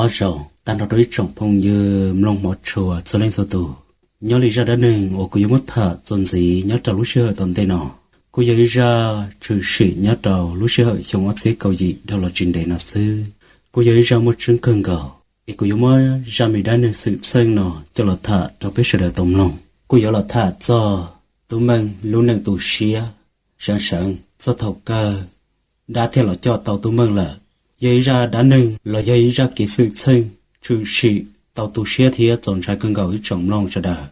Nyob zoo tag nrho rau ib tsoom phooj ywg mloog hmov tshua txhua leej txhua tus. Nyob li zaj dab neeg uas kuv yuav muab tham txuas ntxiv nyob rau lub sij hawm tom ntej no, kuj yog ib zaj tshwm sim nyob rau lub sij hawm xyoo ob txhiab kaum yim dhau los tsis ntev no xwb. Kuj yog ib zaj muaj tseeb kawg nkaus, es kuv yuav muab zaj me dab neeg xwm txheej no coj los tham rau peb sawv daws tau mloog. Kuj yuav los tham txog Tub Meej lub neej tu siab, seev seev txog thaum kawg dab thiaj los coj tau Tub Meej lawm. Yog ib zaj dab neeg los yog ib zaj kev xwm txheej tshwm sim tau tu siab thiab txaus ntshai kawg nkaus ib tsoom mloog sawv daws.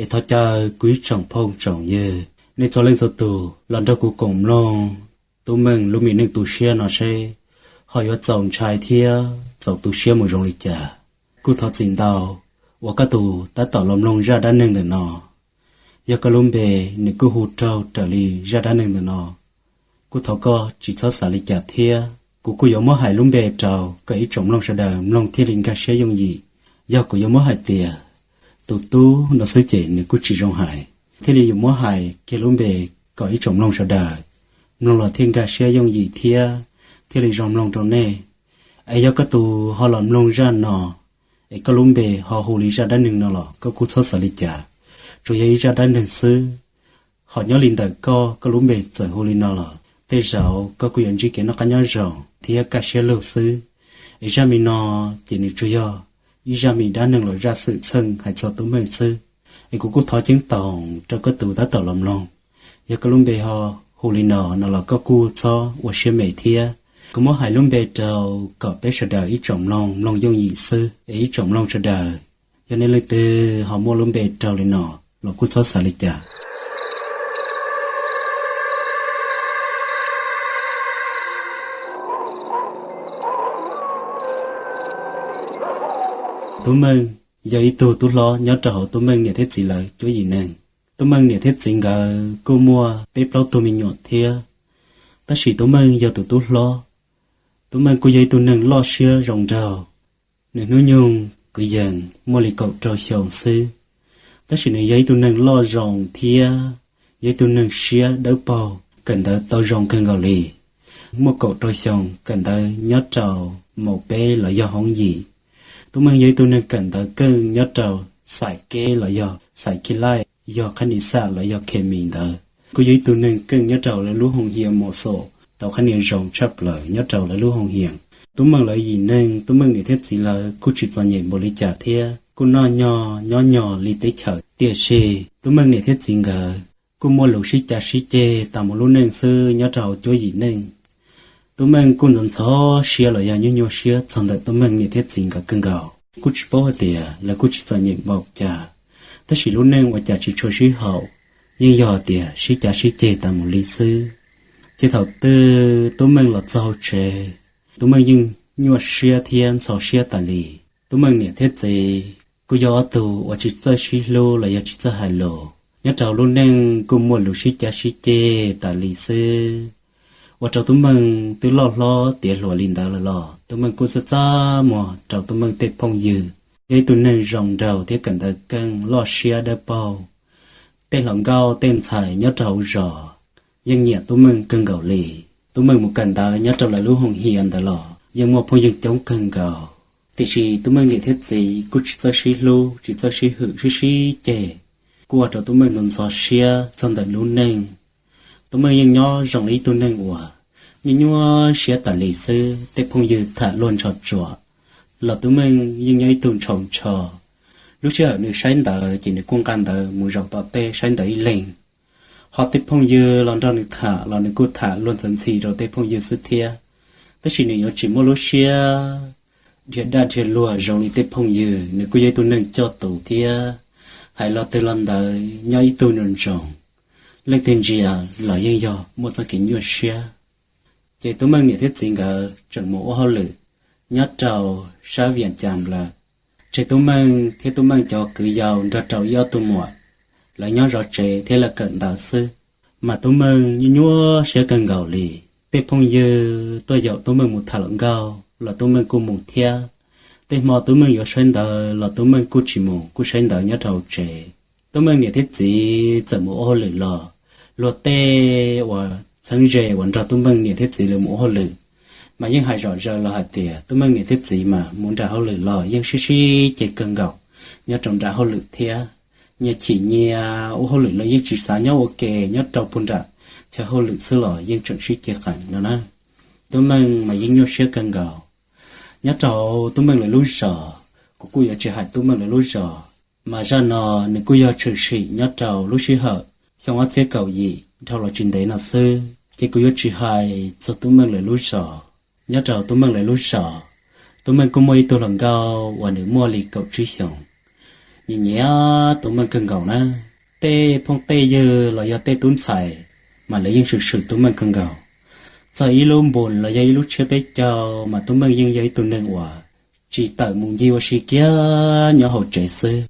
Es thov caw kuv ib tsoom phooj tsoom ywg, nej txhua leej txhua tus los nrog kuv koom mloog Tub Meej lub me neej tu siab no seb ho yuav txaus ntshai thiab txaus tu siab mus zoo li cas. Kuj thov txim ntau uas koj tus tab tom los mloog zaj dab neeg ntawm no, yog koj lub npe nws kuj hu raug raws li zaj dab neeg ntawm no, kuj thov koj tsis txhob xav li cas thiab. Kuv kuj yuav muab hais lub npe rau kom ib tsoom mloog sawv daws mloog thiaj li nkag siab yooj yim. Yog kuv yuav muab hais tias tus tub no xwb ces nws kuj tsis zoo hais, thiaj li yuav muab hais kiag lub npe kom ib tsoom mloog sawv daws mloog los thiaj nkag siab yooj yim thiab thiaj li zoo mloog rau nej. Es yog koj tus ho los mloog zaj no, es koj lub npe ho hu li zaj dab neeg no los koj kuj txhob xav li cas, tsuas yog ib zaj dab neeg xwb. Ho nyob li ntawm koj, koj lub npe txawm hu li no los tej zaum koj kuj yuav ntsib kev noj qab nyob zoo thiab kaj siab lug xwb. Es zaj me no ces nws tsuas yog ib zaj me dab neeg los zaj xwm txheej hais txog Tub Meej xwb. Es kuv kuj thov ceeb toom rau koj tus tab tom los mloog, yog koj lub npe ho hu li no no los koj kuj txhob ua siab me thiab. Kuv muab hais lub npe rau kom peb sawv daws ib tsoom mloog mloog yooj yim xwb. Es ib tsoom mloog sawv daws, yog nej leej twg ho muaj lub npe raug li no los kuj txhob xav li cas. Tub Meej yog ib tug tub hlob nyob rau hauv Tub Meej niam thiab txiv lawv cuab yim neeg. Tub Meej niam thiab txiv nkawd kuj muaj peb plaub tug me nyuam thiab, tab sis Tub Meej yog tus tub hlob. Tub Meej kuj yog ib tug neeg loj siab zoo nraug. Nws hnub nyoog kwv yees muaj li kaum rau xyoo xwb, tab sis nws yog ib tug neeg loj zoo thiab yog ib tug neeg siab dawb paug, kawm ntawv tau zoo kawg nkaus li. Muaj kaum rau xyoo, kawm ntawv nyob rau mus peb los yog hoob yim. Tub Meej yog ib tug neeg kawm ntawv keej nyob rau xais keb los yog xais khi laij, yog khab nis xaj los yog khes mis ntawd. Kuj yog ib tug neeg keej nyob rau lawv lub hoo hias mus xom tau khab nis zoo tshaj plaws nyob rau lawv lub hoo hias. Tub Meej lawv yim neeg, Tub Meej niam thiab txiv lawv kuj tsis txom nyem npaum li cas thiab kuj noj nyog nyob nyog li teb chaws, tiam sis Tub Meej niam thiab txiv nkawd kuj muaj lus sib cav sib ceg tas mus lub neej xwb nyob rau hauv cuab yim neej. Tub Meej kuj ntxhov ntxhov siab los yog nyuaj nyuaj siab txog ntawm Tub Meej niam thiab txiv nkawd kawg nkaus, kuj tsis paub hais tias lawv kuj tsis txom nyem npaum cas, tab sis lub neej ua cas tsis tshua sib haum, yeej yog tias sib cav sib ceg tas mus li xwb. Ces thaum twg Tub Meej los txog hauv tsev, Tub Meej yeej nyuaj siab thiab ntxhov siab tas li. Tub Meej niam thiab txiv kuj yog ob tug uas tsis txawj sib hlub los yog tsis txawj hais lus, nyob rau lub neej kuj muaj lus sib cav sib ceg tas li xwb. Ua rau Tub Meej twb loj hlob tiav hluas li ntawd lawm los Tub Meej kuj txaj txaj muag rau Tub Meej tej phooj ywg. Yog ib tug neeg zoo nraug thiab kawm ntawv keej, loj siab dawb paug. Tej hluas nkauj tej ntxhais nyob rau hauv zos yeej nyiam Tub Meej kawg nkaus li. Tub Meej mus kawm ntawv nyob rau lawv lub hoo hias ntawd los yeej muaj phooj ywg coob kawg nkaus. Tiam sis Tub Meej niam thiab txiv kuj tsis txawj sib hlub, tsis txawj sib hwm, sib sib ceg, kuj ua rau Tub Meej ntxhov ntxhov siab txog ntawm lub neej. Tub Meej yeej nyob zoo li ib tug neeg uas nyuaj nyuaj siab tas li xwb. Tej phooj ywg tham luag ntsho tsuam los Tub Meej yeej nyob ib tug ntshaus ntsho. Lub sij hawm nws saib ntawv ces nws kuj nqa ntawv mus zaum tom teb saib ntawv ib leeg. Ho tej phooj ywg los nrog nws tham los nws kuj tham luag ntxhi ntxhi rau tej phooj ywg xwb thiab. Tab sis nws yuav tsis muaj lub siab dhia daj dhia luag zoo li tej phooj ywg. Nws kuj yog ib tug neeg coj tus thiab, hais lo twg lo ntawd nyob ib tug nyob ntsoov, leej twg ntsia los yeej yog muaj txoj kev nyuaj siab. Ces Tub Meej niam thiab txiv nkawd tseem mus ua hauj lwm nyob rau sab Vias Cas lawm. Tseg Tub Meej thiab Tub Meej cov kwv yau nrog rau ib ob tug muam, lawv nyob zov tsev thiab lawv kawm ntawv xwb. Mas Tub Meej nyuaj nyuaj siab kawg nkaus li. Tej phooj ywg tuaj yaum Tub Meej mus tham hluas nkauj los Tub Meej kuj mus thiab. Tej hmo Tub Meej yuav saib ntawv los Tub Meej kuj tsis mus, kuj saib ntawv nyob rau hauv tsev. Tub Meej niam thiab txiv txawm mus ua hauj lwm los, luag tej uas txheeb ze uas nrog Tub Meej niam thiab txiv lawv mus ua hauj lwm, Mas yeej hais zom zaws los hais tias Tub Meej niam thiab txiv mas mus nram hauj lwm los yeej sib sib ceg kawg nkaus nyob rau nram hauj lwm thiab. Nyias chim nyias ua hauj lwm los yeej tsis xav nyob ua ke nyob rau puag nram chaw hauj lwm xwb los yeej tseem sib ceg qees no na. Tub Meej mas yeej nyuaj siab kawg nkaus. Nyob rau Tub Meej lawv lub zos, kuv kuj yuav tsis hais Tub Meej lawv lub zos, mas zaj no nws kuj yog tshwm sim nyob rau lub sij hawm xyoo ob txhiab kaum yim dhau los tsis ntev no xwb, ces kuv yuav tsis hais txog Tub Meej lawv lub zos. Nyob rau Tub Meej lawv lub zos, Tub Meej kuj muaj ib tug hluas nkauj uas nws muaj li kaum tsib xyoos. Nyiam nyiam Tub Meej kawg nkaus na. Tej phooj tej ywg los yog tej tub ntxhais mas lawv yeej swm swm Tub Meej kawg nkaus. Txog ib lub npus los yog ib lub tshiab peb caug mas Tub Meej yeej yog ib tug neeg uas tsis tawm mus ncig ua si kiag nyob hauv tsev xwb.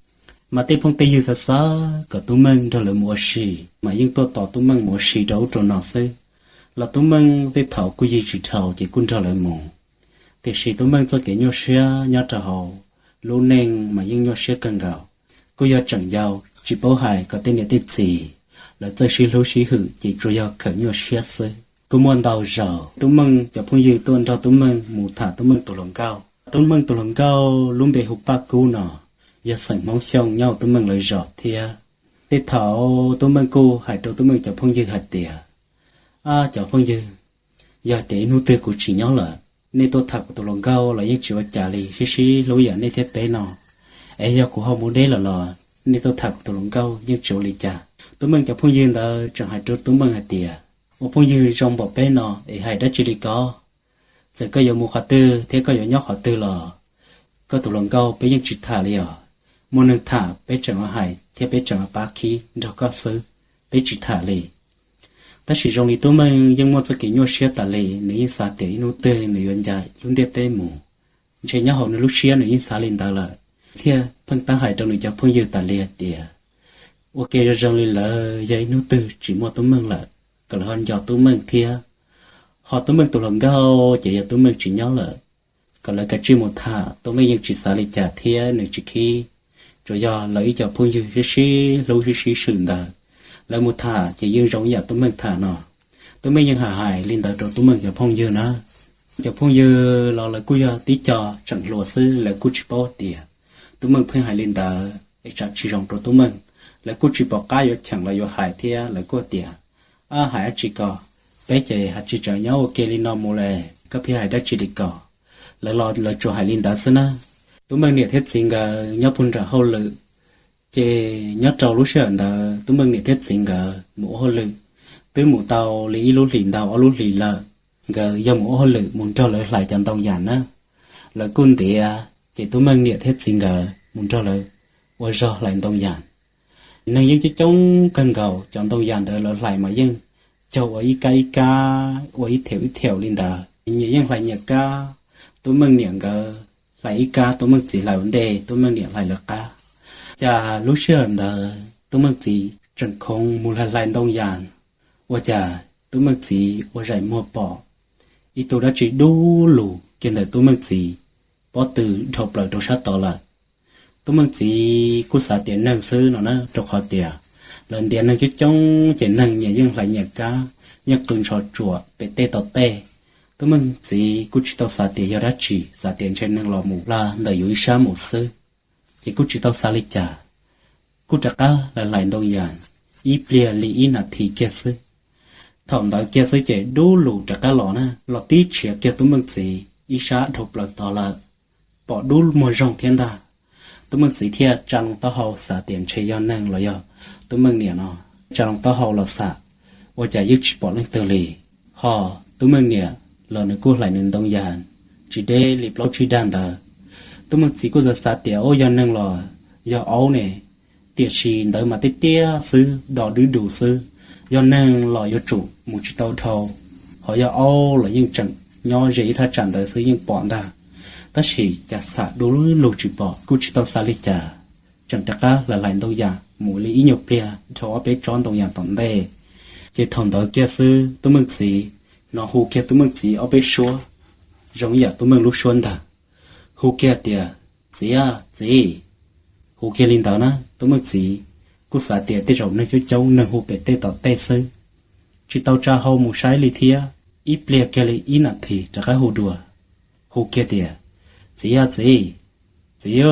Mas tej phooj tej ywg xav xav kom Tub Meej nrog lawv mus ua si mas yeej tuaj tos Tub Meej mus ua si rau ub rau no xwb. Los Tub Meej tej thaum kuj yig tsis dhau ces kuj nrog lawv mus. Tiam sis Tub Meej txoj kev nyuaj siab nyob rau hauv lub neej mas yeej nyuaj siab kawg nkaus. Kuj yog tseem yau tsis paub hais kom tej niam tej txiv lawv txawj sib hlub sib hwm ces tsuas yog khawm nyuaj siab xwb. Kuj muaj ntau zaus Tub Meej cov phooj ywg tuaj nrog Tub Meej mus tham Tub Meej tus hluas nkauj. Tub Meej tus hluas nkauj lub npe hu Paj Kub no, yog xeem Hmoob Xyooj nyob hauv Tub Meej lawv zos thiab. Tej thaum Tub Meej kuj hais rau Tub Meej cov phooj ywg hais tias, Ab cov phooj ywg, yog tias ib hnub twg kuv tsis nyob lawm, nej tuaj tham kuv tus hluas nkauj los yeej tsis ua cas li, sib sib hlub yam nej thiab peb no. Es yog kuv ho mus deb lawm los nej tuaj tham kuv tus hluas nkauj yeej tsis ua li cas. Tub Meej cov phooj ywg ntawd tseem hais rau Tub Meej hais tias, Ua phooj ywg zoo npaum peb no es hais dab tsi li ko? Txawm koj yuav mus qhov twg thiab koj yuav nyob qhov twg los koj tus hluas nkauj peb yeej tsis tham li os. Muaj neeg tham peb tseem hais thiab peb tseem pab khib nrog koj xwb, peb tsis tham li. Tab sis zoo li Tub Meej yeej muaj txoj kev nyuaj siab tas li, nws yeej xav tias ib hnub twg nws yuav ncaim lub ntiaj teb mus. Ntshe nyob hauv nws lub siab nws yeej xav li ntawd lawm, thiaj pheej tab hais rau nws cov phooj ywg tas li hais tias, Ua ke zoo zoo li lawm, yog ib hnub twg tsis muaj Tub Meej lawm, kom lawv ho nco Tub Meej thiab. Ho Tub Meej tus hluas nkauj ces yog Tub Meej tsis nyob lawm, kom lawv kav tsij mus tham, Tub Meej yeej tsis xav li cas thiab nws tsis khib. Tsuas yog lawv ib co phooj ywg sib sib hlub sib sib swm ntawd, lawv mus tham ces yeej zoo ib yam Tub Meej tham no. Tub Meej yeej hais hais li ntawd rau Tub Meej cov phooj ywg na. Cov phooj ywg los lawv kuj yog tib co tseem hluas xwb, lawv kuj tsis paub tias Tub Meej pheej hais li ntawd es tsam tsis zoo rau Tub Meej. Lawv kuj tsis pom qab yuav cheem los yuav hais thiab, lawv kuj tias, Ab, hais dab tsi ko, peb ces hais tsis tseem nyob ua ke li no mus li, koj pheej hais dab tsi li ko. Lawv los lawv tsuas hais li ntawd xwb na. Tub Meej niam thiab txiv nkawd nyob puag nram hauj lwm, ces nyob rau lub sij hawm ntawd Tub Meej niam thiab txiv nkawd mus ua hauj lwm, twb mus tau li ib lub hlis ntau ob lub hlis lawm. Nkawd yog mus ua hauj lwm mus nrog lawv hlais cov ntoo yas na. Lawv kuj ntiav, ces Tub Meej niam thiab txiv nkawd mus nrog lawv ua zog hlais ntoo yas. Neeg yeej coob coob kawg nkaus, cov ntoo yas ntawd lawv hlais mas yeej caug ua ib kab ib kab, ua ib theem ib theem li ntawd, nyias yeej hlais nyias kab. Tub Meej niam nkawd hlais ib kab, Tub Meej txiv hlais ua ntej, Tub Meej niam hlais lawv qab. Cas lub sij hawm ntawd Tub Meej txiv tseem khoov mus hlais hlais ntoo yas, ua cas Tub Meej txiv ua zaim muag pom ib tug dab tsi dub lug kiag ntawm Tub Meej txiv pob tw dhau plaws rau sab tod lawm. Tub Meej txiv kuj xav tias neeg xwb no na, rau qhov tias lawv ntiav neeg coob coob ces neeg nyias yeej hlais nyias kab, yeej qw ntsho tsuam pem tej tom tej. Tub Meej txiv kuj tsis tau xav tias yog dab tsi, xav tias ntshe neeg los mus hla ntawm yus ib sab mus xwb, ces kuj tsis tau xav li cas. Kuj rov qab hlais hlais ntoo yas ib pliag li ib nas this kiag xwb. Thaum ntawd kiag xwb ces dub lug rov qab los na, los tib tshiav kiag Tub Meej txiv ib sab dhau plaws tod lawm, pom dub muag zoog thiab ntag. Tub Meej txiv thiaj tsa loo taub hau xav tias ntshe yog neeg los yog Tub Meej niam no. Tsa loo taub hau los xam, ua cas yeej tsis pom leej twg li. Ho Tub Meej niam los nws kuj hlais nws ntoo yas tsis deb li plaub tsib dag ntawd. Tub Meej txiv kuj xav xav tias ub, yog neeg los yog aub ne, tiam sis ntawd mas tiaj tiaj xwb, do dub dus xwb. Yog neeg los yuav tsum mus tsis tau dhau, ho yog aub los yeej tseem nyob ze ib thaj tsam ntawd xwb yeej pom ntag. Tab sis cas xam dub lug tsis pom, kuj tsis tau xav li cas, tseem rov qab hlais hlais ntoo yas mus li ib nyuag pliag dhau ob peb tsob ntoo yas tom ntej. Ces thaum ntawd kiag xwb Tub Meej txiv hnov hu kiag Tub Meej txiv ob peb suab, zoo ib yam Tub Meej lub suab ntag. Hu kiag tias, Txiv a, txiv. Hu kiag li ntawd na, Tub Meej txiv kuj xav tias tej zaum neeg coob coob, neeg hu pem tej tom tej xwb, tsis tau tsa hau mus saib li thiab. Ib pliag kiag li ib nas this rov qab hu dua, hu kiag tias, Txiv a txiv, txiv,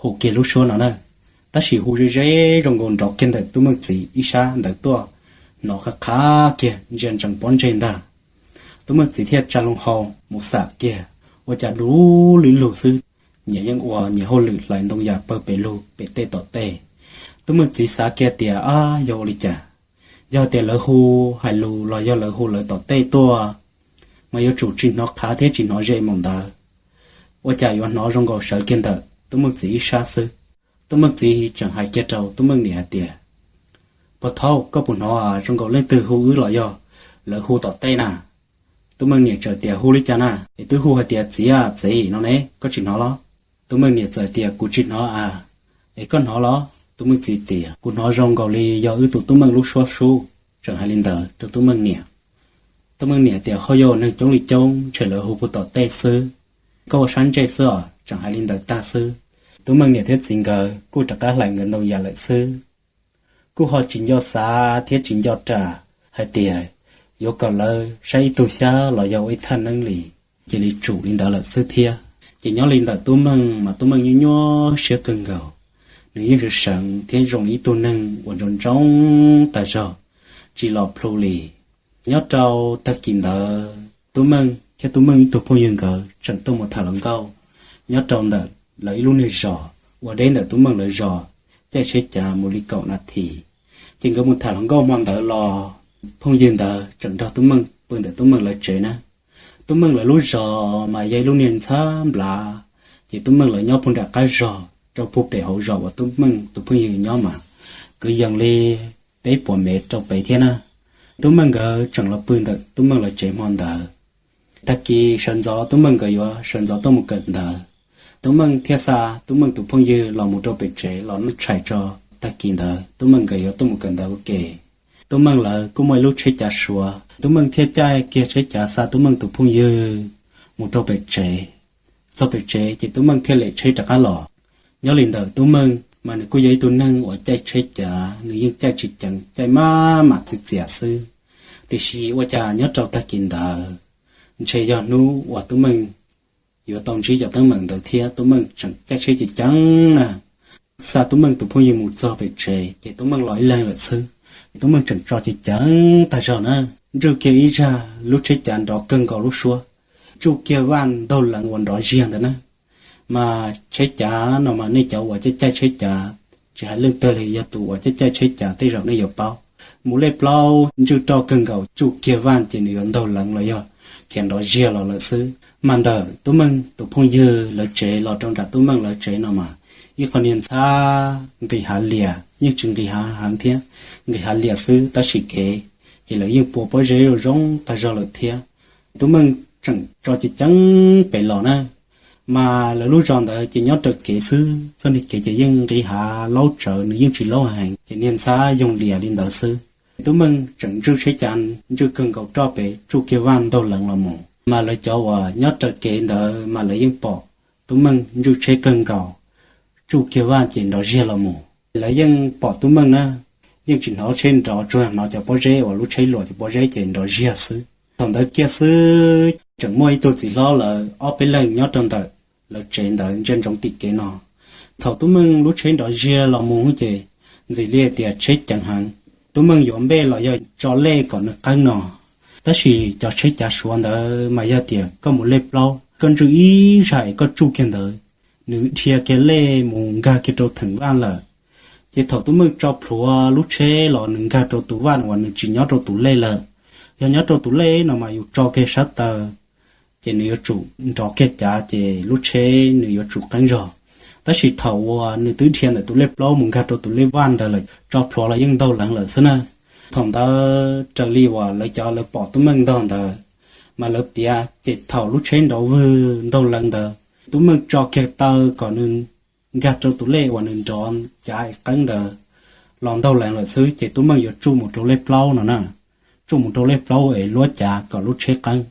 hu kiag lub suab no na. Tab sis hu ze ze zoo nkaus nrov kiag ntawm Tub Meej txiv ib sab ntawd tuaj, hnov qhov qhav kiag ntsia ntsees pob ntseg ntag. Tub Meej txiv thiaj tsa loo hau mus xam kiag, ua cas dub lwm lug xwb, nyias yeej ua nyias hauj lwm hlais ntoo yam pawg pes lug pem tej tom tej. Tub Meej txiv xav kiag tias, Ab, yog ua li cas? Yog tias lawv hu hais lus los yog lawv hu lawv tom tej tuaj, mas yuav tsum tsis hnov qhav thiab tsis hnov ze mus ntawd. Ua cas yuav hnov zoo nkaus sawv kiag ntawm Tub Meej txiv ib sab xwb. Tub Meej txiv tseem hais kiag rau Tub Meej niam hais tias, Puag thaub, koj puas hnov zoo nkaus leej twg hu wb los yog lawv hu tom tej na? Tub Meej niam txawm tias, Hu li cas na? Es twb hu hais tias, Txiv a txiv, no ne, koj tsis hnov los? Tub Meej niam txawm tias, Kuv tsis hnov a. Es koj hnov los? Tub Meej txiv tias, Kuv hnov zoo nkaus li yog wb tus Tub Meej lub suab sub. Tseem hais li ntawd rau Tub Meej niam. Tub Meej niam tias, Ho yog neeg coob li coob, ntshe lawv hu puag tom tej xwb. Koj ua sab ntsej xwb os. Tseem hais li ntawd tag xwb, Tub Meej niam thiab txiv nkawd kuj rov qab hlais nkawd ntoo yam lawm xwb. Kuj ho tsis nco xav thiab tsis nco ras hais tias yuav kom lawv saib ib tug xyab los yog ua ib thaj neeb li, cia li tsum li ntawd lawm xwb thiab. Ces nyob li ntawm Tub Meej mas Tub Meej nyuaj nyuaj siab kawg nkaus. Nws yeej sawv seev thiab zoo li ib tug neeg uas ntsoov ntsoov tag zog, tsis los plhu li. Nyob rau tag kis ntawd Tub Meej thiab Tub Meej ib tug phooj ywg nkawd tseem tuaj mus tham hluas nkauj nyob rau ntawm lawv ib lub niag zos uas deb ntawm Tub Meej lawv zos, caij tsheb cav mus li kaum nas this. Ces nkawd mus tham hluas nkauj hmo ntawd los, phooj ywg ntawd tseem nrog Tub Meej pw ntawm Tub Meej lawv tsev na. Tub Meej lawv lub zos mas yog ib lub niag ntxhab nplav, ces Tub Meej lawv nyob puag nram qab zos rau puag pem hauv zos uas Tub Meej tus phooj ywg nyob mas kwv yees li peb puas mev rau pem thiab na. Tub Meej nkawd tseem los pw ntawm Tub Meej lawv tsev hmo ntawd. Tag kis sawv ntxov Tub Meej nkawd yuav sawv ntxov tuaj mus kawm ntawv, Tub Meej thiaj xa Tub Meej tus phooj ywg los mus rau pem tsev los noj tshais tso. Tag kis ntawd Tub Meej nkawd yuav tuaj mus kawm ntawv ua ke. Tub Meej lawv kuj muaj ib lub tsheb cav Suav, Tub Meej thiaj caij kiag tsheb cav xa Tub Meej tus phooj ywg mus rau pem tsev. Txog pem tsev ces Tub Meej thiaj lem tsheb rov qab los. Nyob li ntawm Tub Meej mas nws kuj yog ib tug neeg uas caij tsheb cav nws yeej caij tsis ceev, caij maj mam txiv txias xwb. Tiam sis ua cas nyob rau tag kis ntawd, ntshe yog hnub uas Tub Meej yuav tau ntsib cov teeb meem ntawd thiab Tub Meej tseem caij tsheb ceev ceev na. Xa Tub Meej tus phooj ywg mus txog pem tsev ces Tub Meej los ib leeg lawm xwb. Tub Meej tseem tso ceev ceev tag zog na, ntswj kiag ib zaj lub tsheb cav nrov kawg nkaus lub suab, tsuj kiag vaj ntaug leev uas nrov ziag ntawd na. Mas tsheb cav no mas nej cov uas caij caij tsheb cav, tsis hais leej twg li yog tus uas caij caij tsheb cav tej zaum nej yuav paub, mus lej plaub ntswj roj kawg nkaus tsuj kiag vaj ces nws yuav ntaug leev los yog khiav nrov ziag los lawm xwb. Mas ntawm Tub Meej tus phooj ywg lawv tsev los rau nram Tub Meej lawv tsev no mas ib qho niag ntxhab nqis hav lias, yeej tsis nqis hav heev thiab, nqis hav lias xwb tab sis kev ces lawv yeej pua pob zeb zoo zoo tag zog lawm thiab. Tub Meej tseem tso ceev ceev pem los na, mas lawv lub zos ntawd ces nyob raws kev xwb, txoj niag kev ces yeej nqis hav laub tsawv, nws yeej tsis laub heev ces niag ntxhab yoog lias li ntawd xwb. Tub Meej tseem ntswj tsheb cav, ntswj kawg nkaus roj pem tsuj kiag vaj ntaug leev los mus, mas lawv cov uas nyob raws kev ntawd mas lawv yeej pom Tub Meej ntswj tsheb kawg nkaus, tsuj kiag vaj ces nrov ziag los mus. Lawv yeej pom Tub Meej na, yeej tsis hnov tsheb nrov, tsuas hnov cov pob zeb uas lub tsheb luam cov pob zeb ces nrov ziag xwb. Thaum ntawd kiag xwb tseem muaj ib tug txiv hlob lawv ob peb leeg nyob rau ntawm lawv tsev ntawd ntsia ntsoov tim kev no. Thaum Tub Meej lub tsheb nrov ziag los mus ces ntxim li tias tsheb ceev heev, Tub Meej yuav npej los yog tso lej kom nws qeeb no. Tab sis cov tsheb cav Suav ntawd mas yog tias koj mus lej plaub, koj ntswj ib zaj es koj tsuj kiag ntawd, nws dhia kiag lej mus nkag kiag rau theem vaj lawm. Ces thaum Tub Meej tso plhuav lub tsheb los nws nkag rau tus vaj uas nws tsis nyob rau tus lej lawm. Yog nyob rau tus lej no mas yus tso kiag sab taw, ces nws yuav tsum nrov kiag cav ces lub tsheb nws yuav tsum qeeb zog. Tab sis thaum uas nws twb dhia ntawm tus lej plaub mus nkag rau tus lej vaj ntawd lawm, tso plhuav los yeej ntaug leev lawm xwb na. Thaum ntawd raws li uas lawv cov lawv pom Tub Meej ntog ntawd, mas lawv piav ces thaum lub tsheb nrov vwg ntaug leev ntawd, Tub Meej tso kiag taw kom nws nkag rau tus lej uas nws nrov cav es qeeb ntawd los ntaug leev lawm xwb ces Tub Meej yuav tsuj mus rau lej plaub no na. Tsuj mus rau lej plaub es luab cav kom lub tsheb qeeb.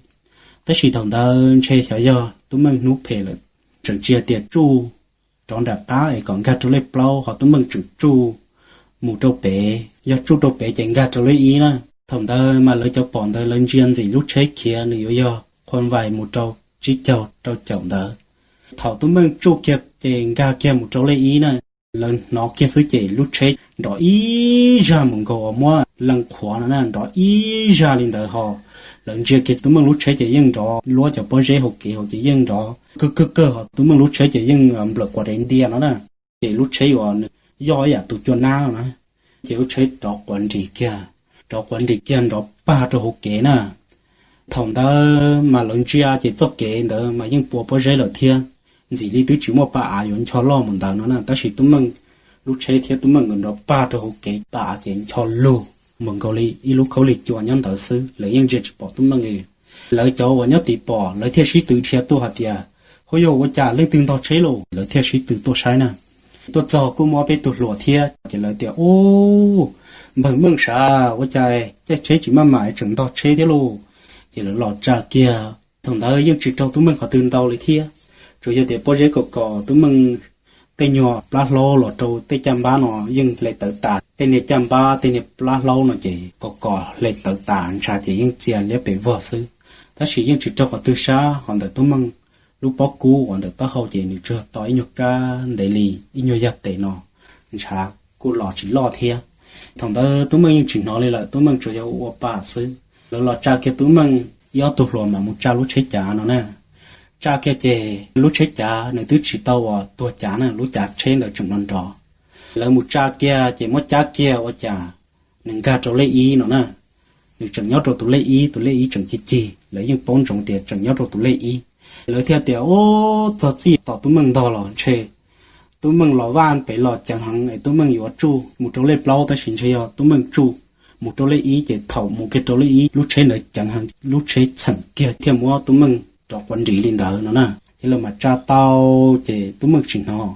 Tab sis thaum ntawd ntshe xyov yog Tub Meej hnub phem lawm, tseem tsis hais tias tsuj rov nram qab es kom nkag rau lej plaub, ho Tub Meej tseem tsuj mus rau pem, yog tsuj rau pem ces nkag rau lej ib na. Thaum ntawd mas lawv cov pom ntawd lawv ntsia ntxim lub tsheb khiav nws yuav yog qhua vais mus rau tsib caug rau caum ntawd. Thaum Tub Meej tsuj kiag ces nkag kiag mus rau lej ib na, lawv hnov kiag xwb ces lub tsheb nrov ib zaj mus nkaus uas muab leej qhuav no na, nrov ib zaj li ntawd ho. Lawv ntsia kiag Tub Meej lub tsheb ces yeej nrov luab cov pob zeb hauv kev hauv ces yeej nrov kawg kawg kawg ho. Tub Meej lub tsheb ces yeej nplawm quav dev ntia no na, ces lub tsheb uas nws yoj ib yam tus cua nab no na, ces lub tsheb rov quav nris kiag, rov quav nris kiag nrov pag rau hauv kev na. Thaum ntawd mas lawv ntsia ces txoj kev ntawd mas yeej pua pob zeb lawm thiab, ntxim li twb tsis muaj pa av yuav ncho loj mus ntawd no na, tab sis Tub Meej lub tsheb thiab Tub Meej nkawd nrov pag rau hauv kev, pa av ces ncho lug mus nkaus li ib lub khaub lig cua nyob ntawd xwb, lawv yeej ntsia tsis pom Tub Meej li. Lawv cov uas nyob tim pom lawv thiaj sib tw dhia tuaj hais tias, Huaj yog ua cas leej twg ntog tsheb lauj? Lawv thiaj sib tw tuaj saib na. Tuaj txog kuj muaj peb tug hluas thiab ces lawv tias, Ub, npawg Meej sav, ua cas caij tsheb tsis maj mam tseem ntog tsheb thiab lauj? Ces lawv los tsa kiag, thaum ntawd yeej tsis raug Tub Meej qhov twg ntau li thiab, tsuas yog tias pob zeb kom kom Tub Meej tej nyuag plab hlaub los rau tej caj npab no yeej hle tawv tas, tej niag caj npab tej niag plab hlaub no ces kom kom hle tawv tas ntsha ces yeej txia liab pes vog xwb. Tab sis yeej tsis raug qhov twg sab ho ntawm Tub Meej lub pob kub uas ntawm taub hau ces nws tsuas to ib nyuag kab ntev li ib nyuag yaj tes no, ntshav kuj los tsis loj thiab. Thaum ntawd Tub Meej yeej tsis hnov li lawm, Tub Meej tsuas yog ua pa xwb. Lawv los tsa kiag Tub Meej, ib ob tug hluas mam mus tsa lub tsheb cav no na. Tsa kiag ces lub tsheb cav nws twb tsis tau uas tuag cav na, lub cav tsheb ntawd tseem nrov nrov. Lawv mus tsa kiag ces muab cab kiag ua cas nws nkag rau lej ib no na. Nws tseem nyob rau tus lej ib, tus lej ib tseem cig cig, lawv yeej paub ntsoov tias tseem nyob rau tus lej ib. Lawv thiaj tias, Ub, txog txij tos Tub Meej ntog los ntshe Tub Meej los vaj pem los ceev heev es Tub Meej yuav tsuj mus rau lej plaub, tab sis ntshe yog Tub Meej tsuj mus rau lej ib ces thaum mus kiag rau lej ib lub tsheb ntawd ceev heev, lub tsheb txheem kiag thiaj muab Tub Meej rov quav nris li ntawd no na. Ces lawv mam tsa tau, ces Tub Meej tsis hnov.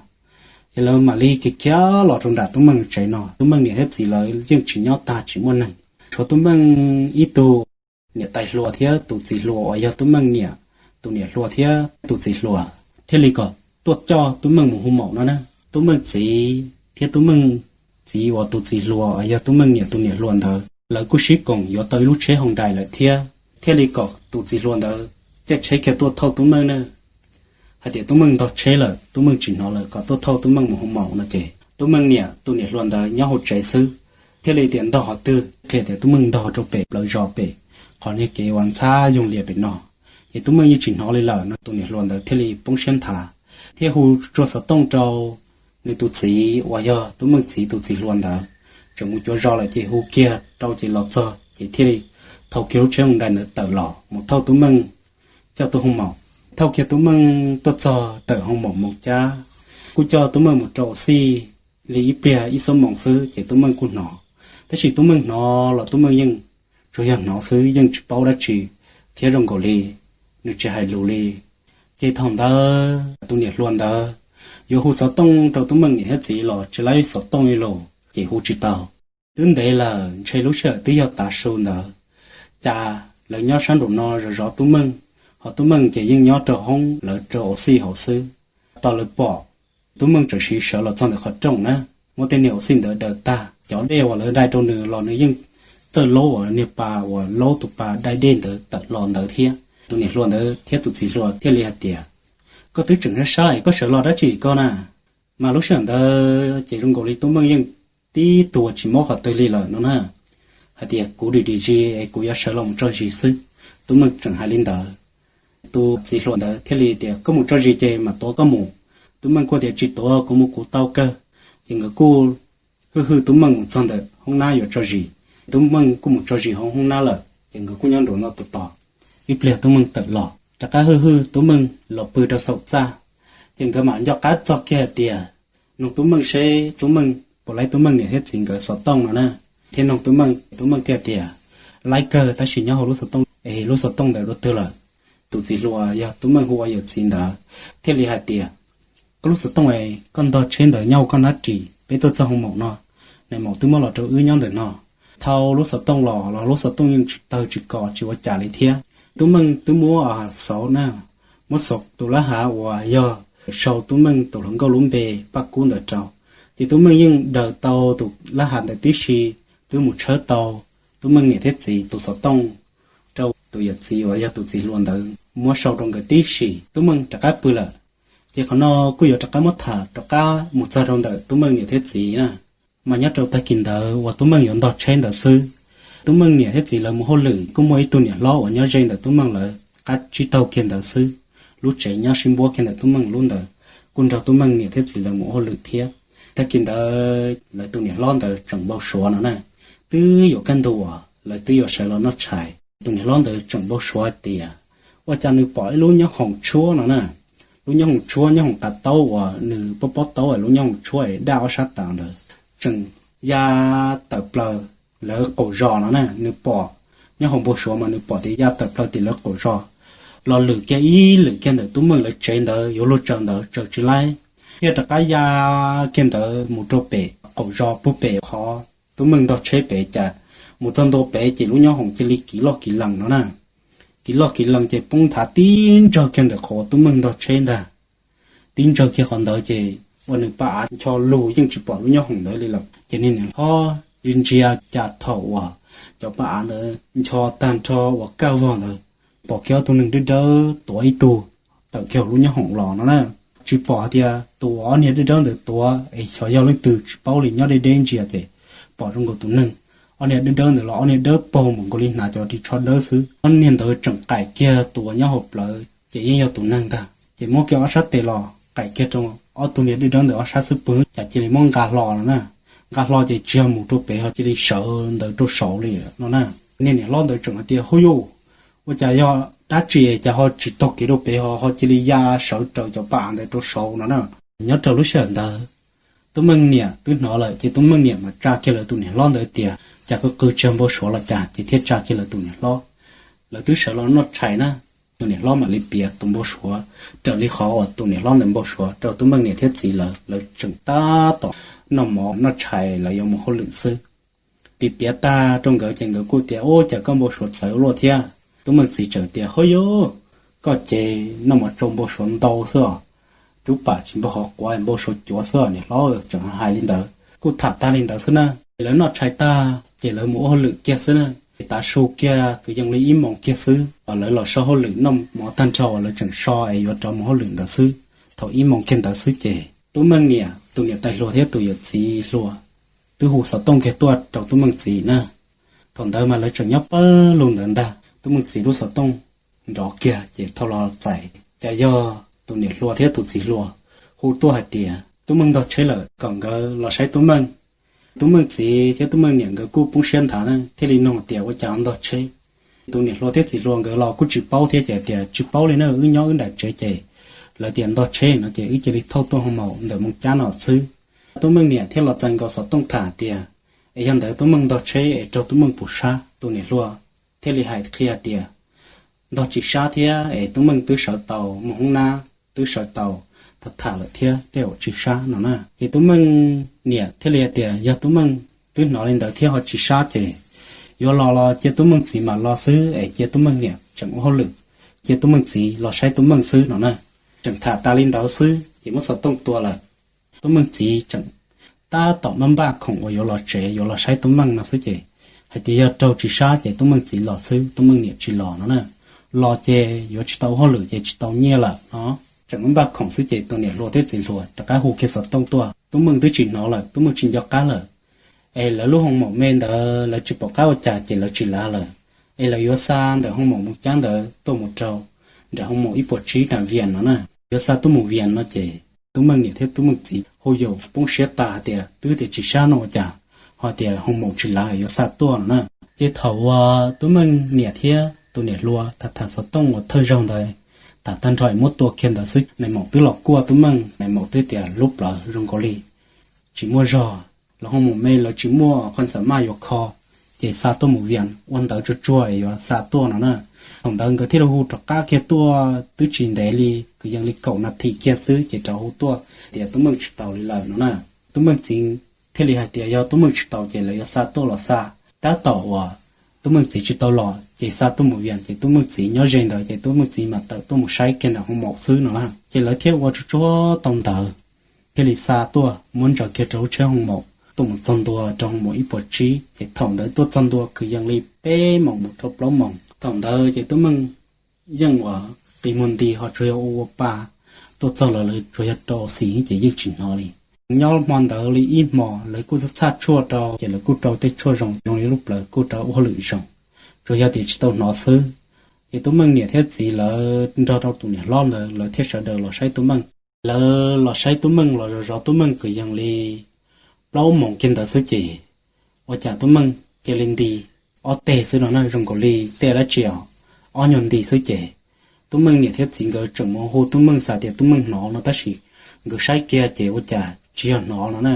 Ces lawv mam li khiav khiav los rau nram Tub Meej tsev no, Tub Meej niam thiab txiv lawv yeej tsis nyob tag tsis muaj neeg, tshuav Tub Meej ib tug niam tais hluas thiab tus txiv hluas uas yog Tub Meej niam tus niam hluas thiab tus txiv hluas thiaj li kom tuaj coj Tub Meej mus hu maum no na. Tub Meej txiv thiab Tub Meej txiv uas tus txiv hluas uas yog Tub Meej niam tus niam hluas ntawd lawv kuj sib koom yuav tau ib lub tsheb Hyundai lawm thiab, thiaj li kom tus txiv hluas ntawd caij tsheb kiag tuaj thauj Tub Meej na, hais tias Tub Meej ntog tsheb lawm, Tub Meej tsis hnov lawm, kom tuaj thauj Tub Meej mus hu maum no ces Tub Meej niam tus niam hluas ntawd nyob hauv tsev xwb, thiaj li tias ntog qhov twg, qhia tias Tub Meej ntog rau pem plawv zos pem qhov niag kev uas ntxhab yoog lias pem no. Ces Tub Meej yeej tsis hnov li lawm no, tus niam hluas ntawd thiaj li poob siab nthav, thiaj hu tsuag xov tooj rau nws tus txiv uas yog Tub Meej txiv tus txiv hluas ntawd, tseem mus cuav zos lawm ces hu kiag rau ces los txog ces thiaj li thau kiag lub tsheb Hyundai ntawd tawm los mus thauj Tub Meej coj tuaj hoo maum. Thauj kiag Tub Meej tuaj txog tawm hoo maum Moos Cab, kuj coj Tub Meej mus rau xij li ib pliag ib xuab moos xwb ces Tub Meej kuj hnov. Tab sis Tub Meej hnov los Tub Meej yeej tsuas yog hnov xwb, yeej tsis paub dab tsi thiab zoo nkaus li nws tsis hais lus li. Ces thaum ntawd tus niam hluas ntawd yuav hu xov tooj rau Tub Meej niam thiab txiv los tsis laib xov tooj li los ces hu tsis tau. Twb ntev lawm, ntshe lub sij hawm twb yog tav su ntawd, cas lawv nyob sab nraum no zov zov Tub Meej, ho Tub Meej ces yeej nyob rau hoob lawv rau xij hauv xwb. Tos lawv pom Tub Meej tseem siv sawv los txog ntawm qhov rooj na, muab tej niag xij ntawd daws tag, cov dej uas lawv dai rau nws los nws yeej txawj laub uas niag pas uas laub tus pas dai dej ntawd tawm los ntawd thiab. Tus niam hluas ntawd thiab tus txiv hluas thiaj li hais tias, Koj twb tseem sab sab es koj sawv los dab tsi koj na? Mas lub sij hawm ntawd ces zoo nkaus li Tub Meej yeej tib tug tsis mob qhov twg li lawm no na, hais tias, Kuv dim dim zis es kuv yuav sawv los mus tso zis xwb. Tub Meej tseem hais li ntawd, tus txiv hluas ntawd thiaj li tias, Koj mus tso zis ces mam tuav koj mus. Tub Meej kuj tias, Tsis tuav, kuv mus kuv tau kawg. Ces nkawd kuj hwj hwj Tub Meej mus txog ntawm hoob nab yuav tso zis. Tub Meej kuj mus tso zis hauv hoob nab lawm ces nkawd kuj nyob nraum no tos tos. Ib pliag Tub Meej tawm los rov qab hwj hwj Tub Meej los pw rau saum txaj. Ces nkawd mam nco qab txog kiag hais tias, Noog Tub Meej seb Tub Meej puas laib Tub Meej niam thiab txiv nkawd xov tooj no na, thiab noog Tub Meej. Tub Meej thiaj tias, Laib kawg, tab sis nyob hauv lub xov tooj es lub xov tooj ntawd dua twg lawm? Tus txiv hluas yog Tub Meej hu ua yawm txiv ntawd thiaj li hais tias, Koj lub xov tooj es koj ntog tsheb ntawd nyob hauv koj hnab ris, peb tuaj txog hoo maum no, nais maum twb muab los rau wb nyob ntawm no. Thau lub xov tooj los los lub xov tooj yeej tsis tawg tsis kos tsis ua cas li thiab. Tub Meej twb muab xauv na, muab xauv tus lab hav uas yog sau Tub Meej tus hluas nkauj lub npe Paj Kub ntawd rau. Ces Tub Meej yeej daws tau tus lab hav ntawd tib si, twb mus tshawb tau Tub Meej niam thiab txiv tus xov tooj rau tus yawm txiv uas yog tus txiv hluas ntawd muab sau rau nkawd tib si. Tub Meej rov qab pw lawm. Ces qhov no kuj yuav rov qab muab tham rov qab mus txog rau ntawm Tub Meej niam thiab txiv na. Mas nyob rau tag kis ntawd uas Tub Meej yuav ntog tsheb ntawd xwb, Tub Meej niam thiab txiv lawv mus hauj lwm kuj muaj ib tug niam hlob uas nyob ze ntawm Tub Meej lawv qab tsib taug kiag ntawd xwb. Lub tsev nyob sib npuab kiag ntawm Tub Meej lub ntawd, kuj nrog Tub Meej niam thiab txiv lawv mus hauj lwm thiab. Tag kis ntawd lawv tus niam hlob ntawd tseem npau suav no na. Twb yuav kaj ntug uas lawv twb yuav sawv los noj tshais, tus niam hlob ntawd tseem npau suav hais tias ua cas nws pom ib lub nyob hoom tshuab no na. Lub nyob hoom tshuab, nyob hoom qav taub uas nws pob pob taub, lub nyob hoom tshuab daj ob sab tav ntawd tseem ya tawm plaws lawv qaum zos no na. Nws pom, nyob hauv npau suav mas nws pom tias ya tawm plaws tim lawv qaum zos los lwm kiag ib lwm kiag ntawm Tub Meej lawv tsev ntawd yuav luag tsaws ntawd tsaws tsis laib, thiaj rov qab ya kiag ntawd mus rau pem qaum zos puag pem qhov Tub Meej ntog tsheb pem cas mus txog ntua pem ces lub nyob hoom cia li kiv loj kiv lees no na. Kiv loj kiv lees ces poob nthav tib ntsawg kiag ntawm qhov Tub Meej ntog tsheb ntag. Tib ntsawg kiag qhov ntawd ces ua nws paj av ncho lug yeej tsis pom lub nyob hoom ntawd li lawm. Ces niag niam hlob ntsia ntsia cas thaum uas cov paj av ntawd ncho tag nrho uas kaj vog ntawd, pom kiag ob tug neeg dawb dawb tuav ib tug tawm kiag hauv lub nyob hoom los no na. Tsis pom hais tias tus ob niag dawb dawb ntawd tuav es xyov yog leej twg tsis paub li, nyob deb deb ntsia ces pom zoo nkaus tus neeg. Ob niag dawb dawb ntawd los ob niag dawb paug npaum nkaus li hnav cov ris tsho dawb xwb. Ob niag ntawd tseem qaim kiag tus uas nyob hauv plawv ces yeej yog tus neeg ntag. Ces muab kiag ob sab tes los qaim kiag rau ob tug niag dawb dawb ntawd ob sab xub pwg cas cia li muab nqa hlo no na. Nqa hlo ces tsis yog mus rau pem, ho cia li sawv ntawd rau saud li no na. Niag niam hlob ntawd tseem hais tias, Huj yuj, ua cas yog dab tsi cas ho tsis taug kev rau pem ho ho cia li ya sawv raws cov paj av ntawd rau saud no na? Nyob rau lub sij hawm ntawd Tub Meej niam twb hnov lawm ces Tub Meej niam mas tsa kiag lawv tus niam hlob ntawd tias, Cas qw qw tsis yog npau suav los cas? Ces thiaj tsa kiag lawv tus niam hlob. Lawv twb sawv los noj tshais na, tus niam hlob mam li piav tus npau suav raws li qhov uas tus niam hlob ntawd npau suav rau Tub Meej niam thiab txiv lawv. Lawv tseem tab tom noj mov noj tshais, lawv yuav mus hauj lwm xwb. Piav piav tag rau nkawd ces nkawd kuj tias, Ub, cas koj npau suav txawv ua luaj thiab? Tub Meej txiv tseem tias, Huj yuj, koj ces noj mov tsau npau suav ntau xwb os. Rub pam tsis npau qhov quav, npau suav cuav xwb os niam hlob. Tseem hais li ntawd, kuj tham tag li ntawd xwb na. Ces lawv noj tshais tag ces lawv mus ua hauj lwm kiag xwb na. Ces tav su kiag kwv yees li ib moos kiag xwb, lawv los so hauj lwm noj mov tag nrho uas lawv tseem so es yuav rov mus hauj lwm ntawd xwb. Thaum ib moos kiag ntawd xwb ces Tub Meej niam tus niam tais hluas thiab tus yawm txiv hluas twb hu xov tooj kiag tuaj rau Tub Meej txiv na. Thaum ntawd mas lawv tseem nyob pawg lug ntawd ntag, Tub Meej txiv lub xov tooj nrov kiag ces thau los txais cas yog tus niam hluas thiab tus txiv hluas hu tuaj hais tias Tub Meej ntog tsheb lawm, kom nkawd los saib Tub Meej. Tub Meej txiv thiab Tub Meej niam nkawd kuj poob siab nthav na, thiaj li nug tias ua cas ntog tsheb. Tus niam hluas thiab txiv hluas nkawd los kuj tsis paub thiab ces tias tsis paub li na, wb nyob wb nram tsev ces lawv tias ntog tsheb no ces wb cia li thauj tuaj hoo maum ntawm Moos Cab no xwb. Tub Meej niam thiaj los txais nkaus xov tooj tham tias, es yog ntawd Tub Meej ntog tsheb es raug Tub Meej puas sab? Tus niam hluas thiaj li hais qhia tias ntog tsis sab thiab es Tub Meej twb sawv tau mus hoob nab, twb sawv tau tham tham lawm thiab, tej zaum tsis sab no na. Ces Tub Meej niam thiaj li hais tias yog Tub Meej twb hnov li ntawd thiab ho tsis sab ces yuav los los cia Tub Meej txiv mam los xwb es cia Tub Meej niam tseem ua hauj lwm, cia Tub Meej txiv los saib Tub Meej xwb no na. Tseem tham tas li ntawd xwb ces muab xov tooj tua lawm. Tub Meej txiv tseem tab tom npaj npaj khoom uas yuav los tsev yuav los saib Tub Meej no xwb ces hais tias yog raug tsis sab ces Tub Meej txiv los xwb, Tub Meej niam tsis los no na. Los ces yuav tsis tau ua hauj lwm ces tsis tau nyiaj lawm no. Tseem npaj npaj khoom xwb ces tus niam hluas thiab txiv hluas rov qab hu kiag xov tooj tuaj, Tub Meej twb tsis hnov lawm, Tub Meej tsis nco qab lawm. Es lawv lub hoo maum me ntawd lawv tsis pom qab ua cas ces lawv tsis lav lawm. Es lawv yuav xa ntawm hoo maum Moos Cab ntawd tuaj mus rau nram hoo maum ib puas tsib nram Vias no na. Yuav xa tuaj mus Vias no ces Tub Meej niam thiab Tub Meej txiv hu yuav poob siab tas hais tias twb tias tsis sab no ua cas ho tias hoo maum tsis lav yuav xa tuaj no na. Ces thaum uas Tub Meej niam thiab tus niam hluas tham tham xov tooj uas thawj zaug ntawd, tham tag nrho es muab tua kiag ntawd xwb, nais maum twb los kuaj Tub Meej, nais maum twb tias lub plawv zoo nkaus li tsis muaj zog, los hoo maum me lawv tsis muaj qhov xam maj yuav kho, ces xa tuaj mus Vias ua ntawv tsuag tsuag es yuav xa tuaj no na. Thaum ntawd nkawd thiaj li hu rov qab kiag tuaj twb tsis ntev li, kwv yees li kaum nas this kiag xwb ces rov hu tuaj tias Tub Meej tsis taus li lawm no na. Tub Meej txiv thiaj li hais tias yog Tub Meej tsis taus ces lawv yuav xa tuaj los xa. Tab tom uas Tub Meej txiv tsis tau los ces xa tuaj mus Vias ces Tub Meej txiv nyob ze ntawd ces Tub Meej txiv mam tawm tuaj mus saib kiag nram hoo maum xwb no na. Ces lawv thiaj ua tsuag tsuag tau ntawv, thiaj li xa tuaj muab ntsaws kiag rau lub tsheb hoo maum, tuaj mus txog ntua rau hoo maum ib puas tsib, ces thaum ntawd tuaj txog ntua kwv yees li peb moos mus rau plaub moos. Thaum ntawd ces Tub Meej yeej uas qis muag nti ho tsuas yog ua ua pa, tuaj txog los lawv tsuas yog rau xis ces yeej tsis hnov li. Nyob hmo ntawd li ib hmos lawv kuj txhaj tshuaj rau, ces lawv kuj rau tej tshuaj zoo zoo li lub plawv kuj rau ua hauj lwm zoo, tsuas yog tias tsis tau hnov xwb. Ces Tub Meej niam thiab txiv lawv nrog rau tus niam hlob ntawd lawv thiaj sawv daws los saib Tub Meej. Lawv los saib Tub Meej los zov zov Tub Meej kwv yees li plaub moos kiag ntawd xwb ces ua cas Tub Meej cia li nti ob teg xwb no na, zoo nkaus li tej dab tsi os, ob nyuag nti xwb ces Tub Meej niam thiab txiv nkawd tseem mus hu Tub Meej xav tias Tub Meej hnov no tab sis nkawd saib kiag ces ua cas tsis yog hnov no na,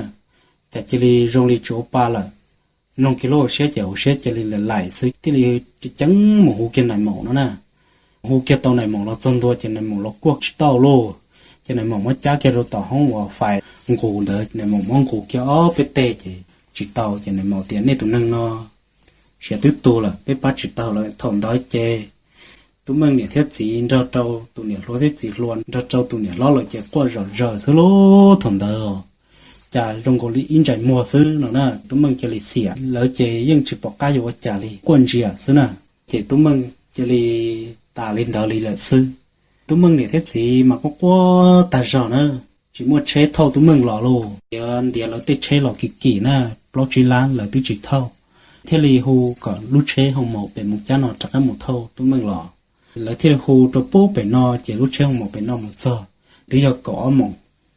cas cia li zoo li tsis ua pa lawm. Mloog kiag lub hauv siab ces hauv siab cia li laim laim xwb thiaj li ceev mus hu kiag nais maum no na. Hu kiag tau nais maum los txog ntua ces nais maum los kuaj tsis tau lauj. Ces nais maum muab cab kiag rau tom hoob uas fais nqus ntawd, nais maum muab nqus kiag ob peb teg ces tsis tau, ces nais maum tias nej tus neeg no siav twb tu lawm, peb pab tsis tau lawm. Thaum ntawd ces Tub Meej niam thiab txiv nrog rau tus niam hluas thiab txiv hluas nrog rau tus niam hlob lawm ces quaj zom zaws xwb lauj. Thaum ntawd cas zoo nkaus li ib ntsais muag xwb no na, Tub Meej cia li xiam, lawv ces yeej tsis pom qab yuav ua cas li, quaj ntsia xwb na. Ces Tub Meej cia li tas li ntawd li lawm xwb. Tub Meej niam thiab txiv mas quaj quaj tag zog na, tsis muaj tsheb thauj Tub Meej los lauj, ntiav ntiav lawv tej tsheb los kim kim na, plaub tsib lab lawv twb tsis thauj, thiaj li hu kom lub tsheb hoo maum pem mus cab no rov qab mus thauj Tub Meej los. Lawv thiaj li hu rau pub pem no ces lub tsheb hoo maum pem no mus txog twb yog kaum ob moos,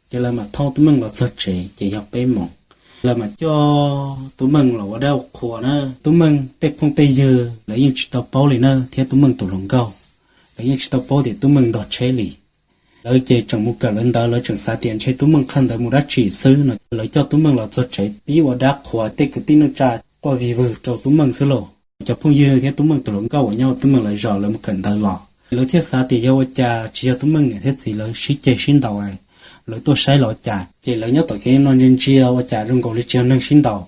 ces lawv mam thauj Tub Meej los txog tsev ces yog peb moos. Lawv mam coj Tub Meej los ua dab ua qhua na. Tub Meej tej phooj tej ywg lawv yeej tsis tau paub li na, thiab Tub Meej tus hluas nkauj lawv yeej tsis tau paub tias Tub Meej ntog tsheb li. Lawv ces tseem mus kawm lawv ntawv, lawv tseem xav tias ntshe Tub Meej qhaj ntawv mus dab tsi xwb no. Lawv coj Tub Meej los txog tsev pib ua dab qhuas, tej kwv tij neej tsa quaj vig vwg rau Tub Meej xwb lauj. Cov phooj ywg thiab Tub Meej tus hluas nkauj uas nyob Tub Meej lawv zos lawv mus kawm ntawv los, lawv thiaj xav tias yog ua cas tsis yog Tub Meej niam thiab txiv lawv sib ceg sib ntaus, lawv tuaj saib los ua cas. Ces lawv nyob tom kev no ntsia ntsia ua cas zoo nkaus li tsis yog neeg sib ntaus.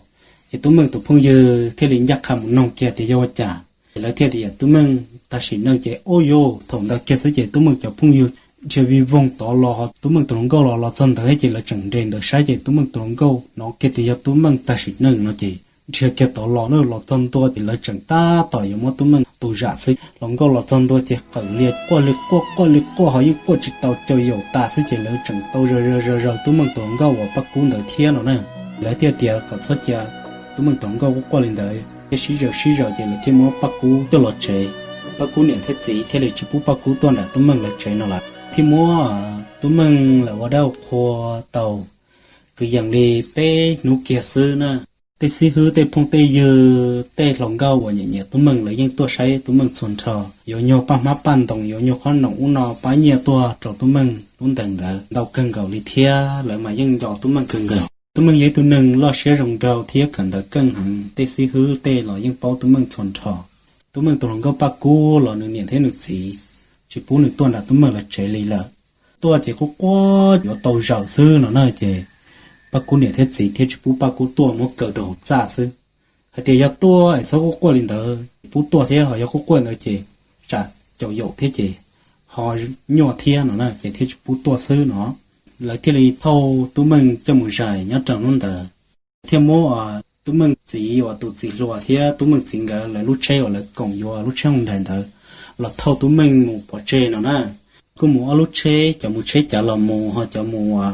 Ces Tub Meej tus phooj ywg thiaj li ncaj qha mus noog kiag tias yog ua cas, ces lawv thiaj tias Tub Meej tag sim neej ces ua yuj thaum ntawd kiag xwb ces Tub Meej cov phooj ywg dhia vij voog tod los, Tub Meej tus hluas nkauj los los txog ntawd ces lawv tseem nres ntawd saib ces Tub Meej tus hluas nkauj hnov kiag tias yog Tub Meej tag sim neej no ces dhia kiag tod los na, los txog ntua ces lawv tseem tab tom yuav muab Tub Meej tu zam xwb. Hluas nkauj los txog ntua ces qawm lias quaj li quaj, quaj li quaj ho yeej quaj tsis tau, caum yaum tas xwb ces lawv tseem tau zaws zaws zaws Tub Meej tus hluas nkauj uas Paj Kub ntawd thiab no na. Lawv thiaj tias kom txhob cia Tub Meej tus hluas nkauj quaj quaj li ntawd, thiaj sib zaws sib zaws ces lawv thiaj muab Paj Kub coj los tsev. Paj Kub niam thiab txiv thiaj li tsis pub Paj Kub tuaj nram Tub Meej lawv tsev no lawm, thiaj muab Tub Meej lawv ua dab ua qhua tau kwv yees li peb hnub kiag xwb na. Tej xib hwb, tej phooj tej ywg, tej hluas nkauj uas nyiam nyiam Tub Meej lawv yeej tuaj saib Tub Meej txhua nrho, yuav nyuag paj hmab paj ntoos, yuav nyuag qhob noom ub no pab nyiaj tuaj rau Tub Meej lub ntees ntawd ntau kawg nkaus li thiab lawv mas yeej nco Tub Meej kawg nkaus. Tub Meej yog ib tug neeg loj siab zoo nraug thiab kawm ntawv keej heev, tej xib hwb tej los yeej paub Tub Meej txhua nrho. Tub Meej tus hluas nkauj Paj Kub los nws niam thiab nws txiv tsis pub nws tuaj nram Tub Meej lawv tsev li lawm. Tuaj ces quaj quaj yuav tau zaws xwb no na ces Paj Kub niam thiab txiv thiaj tsis pub Paj Kub tuaj, muab kaw rau hauv txaj xwb. Hais tias yog tuaj es txhob quaj quaj li ntawd, pub tuaj thiab ho yog quaj quaj ntawd ces tsam caum yaum thiab ces ho nyuaj thiab no na ces thiaj tsis pub tuaj xwb no. Lawv thiaj li thauj Tub Meej coj mus zais nyob rau hnub ntawd, thiaj muab Tub Meej txiv uas tus txiv hluas thiab Tub Meej txiv nkawd lawv lub tsheb uas lawv koom yuav lub tsheb Hyundai ntawd los thauj Tub Meej mus pov tseg no na. Kuj mus ob lub tsheb, cov mus tsheb cav los mus ho cov mus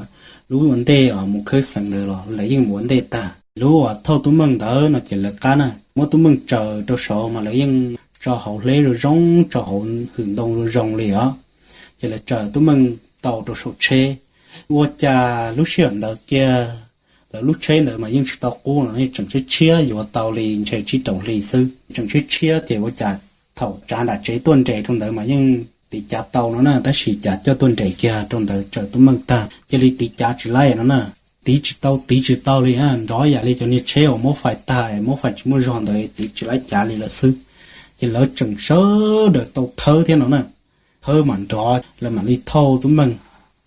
lub ua ntej mus khawb xeem ntawd los lawv yeej mus ua ntej tag. Lub uas thauj Tub Meej ntawd no ces lawv qab na, muab Tub Meej tsaws rau saud mas lawv yeej tso hauv hleb zoo zoo, tso hauv hwm ntoo zoo zoo li os. Ces lawv tsaws Tub Meej tau rau saum tsheb. Ua cas lub sij hawm ntawd kiag lawv lub tsheb ntawd mas yeej tsis tau qub no, tseem tshiab tshiab yuav tau li ntshe tsib rau hli xwb, tseem tshiab tshiab ces ua cas thaum tsav nram tsev tuaj nres rau ntawd mas yeej tiv cav tau no na, tab sis cas coj tuaj nres kiag rau ntawd tsaws Tub Meej tag cia li tiv cav tsis laib no na. Tiv tsis tau, tiv tsis tau li, nrov yam li cov niag tsheb uas muab fais tag, muab fais tsis muaj zog ntawd tiv tsis laib cav li lawm xwb. Ces lawv tseem sawv daws tau thawb thiab no na. Thawb mam nrov, lawv mam li thauj Tub Meej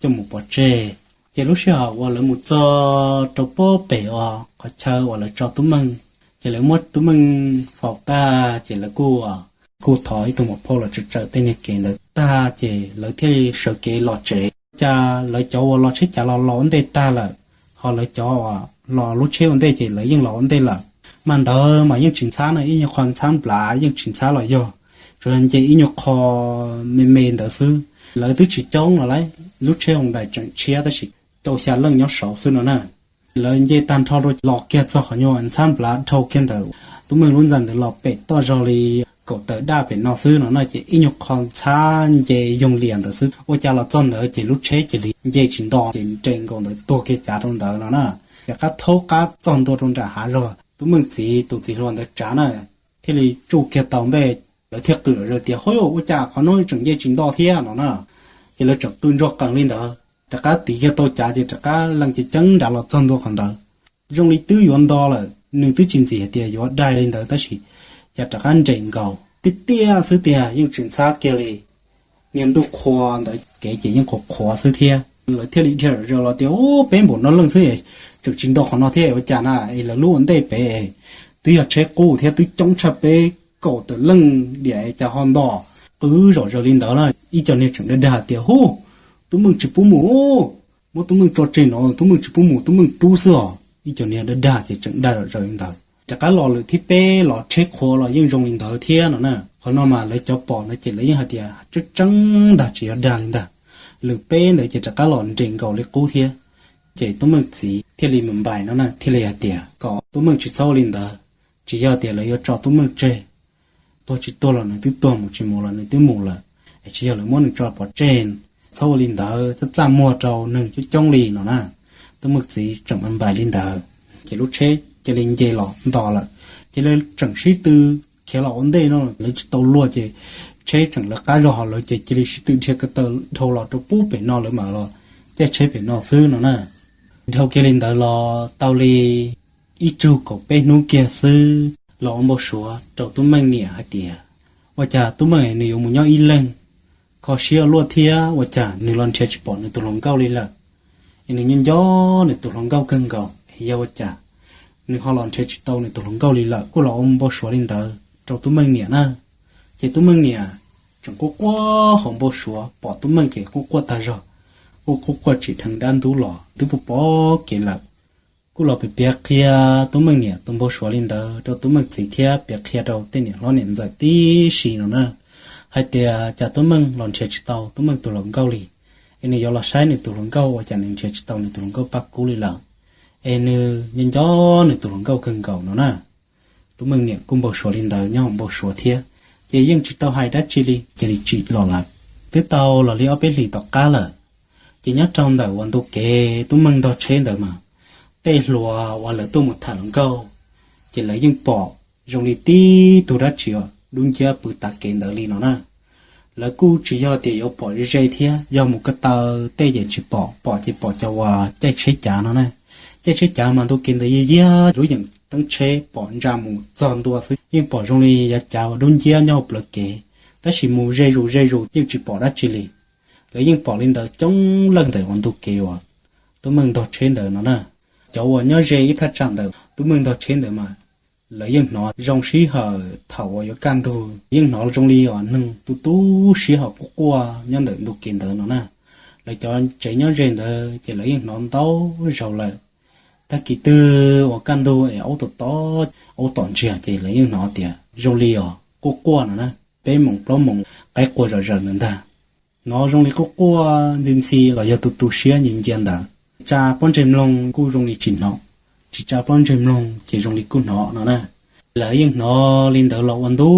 coj mus pov tseg. Ces lub sij hawm uas lawv mus txog rau pob pem uas qhov chaw uas lawv tso Tub Meej, ces lawv muab Tub Meej faus tag ces lawv kuj, kuj thov ib tug muam phauj los tsaws tsaws tej niag kev ntawd tag ces lawv thiaj li sawv kev los tsev. Cas lawv cov uas los tsheb cav los los ua ntej tag lawm, Ho lawv cov uas los lub tsheb ua ntej ces lawv yeej los ua ntej lawm. Mas ntawd mas yeej tsis ntxhab na, ib nyuag qho ntxhab nplav yeej tsis ntxhab los yog, tsuas yog nce ib nyuag qho me me ntawd xwb. Lawv twb tsis coob los lawm, lub tsheb hoo dais tseem tshiab tab sis rau xya leej nyob saud xwb no na. Lawv nce tag nrho rau los kiag txog qhov nyuag ntxhab nplav dhau kiag ntawm Tub Meej lub ntxa ntawd los pem toj zog li kaum tawm daj pem no xwb no na, ces ib nyuag qho ntxhab nce yoog lias ntawd xwb. Ua cas los txog ntawd ces lub tsheb cia li nce tsis nto ces nres nkaus ntawd tuag kiag cav rau ntawd no na. Rov qab thaub qab txog ntua rau nram hav zog, Tub Meej txiv tus txiv hluas ntawd tsav na, thiaj li tsuj kiag tau npe. Lawv thiaj qw zom zaws tias, Hov, ua cas qhov no tseem nce tsis nto thiab no na? Ces lawv tseem qw ntsuag qees li ntawd, rov qab tiv kiag tau cav ces rov qab lees ceev ceev nrad los txog ntua qhov ntawd. Zoo li twb yuav nto lawm, nws twb tsis ntxim hais tias yuav daig li ntawd tab sis cas rov qab nres nkaus tiag tiag xwb tiag, yeej tsis ntxhab kiag li. Niag ntuj qhua ntawd kev ces yeej qhuav qhuav xwb thiab. Lawv thiaj li dhia zom zaws los tias, Ub, peb npaum no leej xwb es tseem tsis nto qhov no thiab ua cas na? Es lawv lub ua ntej pem twb yog tsheb qub thiab twb coob tshaj peb kaum tawm leej diam cas ho nto. Qw zom zaws li ntawd na, ib co niag tseem dag dag tias, Hub, Tub Meej tsis pub mus, muab Tub Meej tso tseg no, Tub Meej tsis pub mus, Tub Meej rub xwb os. Ib co niag dag dag ces tseem dag zom zaws li ntawd. Rov qab los lwm thib peb los tsheb qhuav los yeej zoo li ntawd thiab no na. Qhov no mas lawv cov pom no ces lawv yeej hais tias tseeb tseeb ntag, tsis yog dag li ntag. Lwm peb ntawd ces rov qab los nres nkaus li qub thiab. Ces Tub Meej txiv thiaj li mus npais no na, thiaj li hais tias kom Tub Meej tsis txhob ua li ntawd. Tsis yog tias lawv yuav tso Tub Meej tseg, tuag tsis tuag los nws twb tuag, mus tsis mus los nws twb mus lawm, es tsis yog lawv muab nws tso pov tseg. Txhob ua li ntawd, txaj txaj muag rau neeg coob coob li no na. Tub Meej txiv tseem npais li ntawd, ces lub tsheb cia li nce los nto lawm. Ces lawv tseem sib tw khiav los ua ntej no, lawv tsis tau luag ces tsheb tseem lawv qab zog, ho lawv ces cia li sib tw dhia ko taw dhau los rau pub pem no, lawv mam los caij tsheb pem no xwb no na. Dhau kiag li ntawd los tau li ib tsug kaum peb hnub kiag xwb los ua npau suav rau Tub Meej niam hais tias, ua cas Tub Meej nws yuav mus nyob ib leeg, kho siab luaj thiab ua cas nws los nrhiav tsis pom nws tus hluas nkauj li lawm. Es nws nyob nco nws tus hluas nkauj kawg nkaus, yog ua cas nws ho los nrhiav tsis tau nws tus hluas nkauj li lawm. Kuj los ua npau suav li ntawd rau Tub Meej niam na. Ces Tub Meej niam tseem quaj quaj hauv npau suav, pom Tub Meej ces quaj quaj tag zog, quaj quaj quaj tsis dheev dab ntub los twb pom pom kev lawm. Kuj los piav piav qhia Tub Meej niam tus npau suav li ntawd rau Tub Meej txiv thiab piav qhia rau tej niam hlob niam ntxawm tib si no na, hais tias cas Tub Meej los nrhiav tsis tau Tub Meej tus hluas nkauj li, es nws yuav los saib nws tus hluas nkauj ua cas nws nrhiav tsis tau nws tus hluas nkauj pab kub li lawm, es nws nyob nco nws tus hluas nkauj kawg nkaus no na. Tub Meej niam kuj npau suav li ntawd nyob hauv npau suav thiab, ces yeej tsis tau hais dab tsi li, cia li tsim los lawm. Twb tau los li ob peb hlis tom qab lawm, ces nyob rau ntawm uas ntu kev Tub Meej ntog tsheb ntawd mas, tej hluas uas lawv tuaj mus tham hluas nkauj, ces lawv yeej pom zoo li tib tug dab tsi dub nciab pw tav kev ntawd li no na. Lawv kuj tsis yog tias yuav pom ze ze thiab, yog mus ko taw tej ces tsis pom, pom ces pom cov uas caij tsheb cav no na. Caij tsheb cav mas ntu kev ntawd yog yog lub yeem teeb tsheb pom ntsa mus txog ntua xwb, yeej pom zoo li yav cav uas dub nciab nyob hauv plawv kev, tab sis mus ze zus ze zus yeej tsis pom dab tsi li. Lawv yeej pom li ntawd coob leej ntawm uas ntu kev uas Tub Meej ntog tsheb ntawd no na. Cov uas nyob ze ib thaj tsam ntawm Tub Meej ntog tsheb ntawd mas, lawv yeej hnov zoo sij hawm thaum uas yuav kaj ntug, yeej hnov zoo li uas neeg tu tu siab ho quaj quaj nyob ntawm ntu kev ntawd no na. Lawv cov tsev nyob ze ntawd ces lawv yeej hnov ntau zaus lawm. Tag kis twg uas kaj ntug es aub tom tom, aub tom ntsiag ces lawv yeej hnov tias zoo li os quaj quaj no na. Peb moos plaub moos qaib qua zom zaws ntawd ntag, hnov zoo li quaj quaj ntxhi ntxhi los yog tu tu siab ncia ncia ntawd. Tsa pob ntseg mloog kuj zoo li tsis hnov, tsis tsa pob ntseg mloog ces zoo li kuj hnov no na. Lawv yeej hnov li ntawd los ua ntu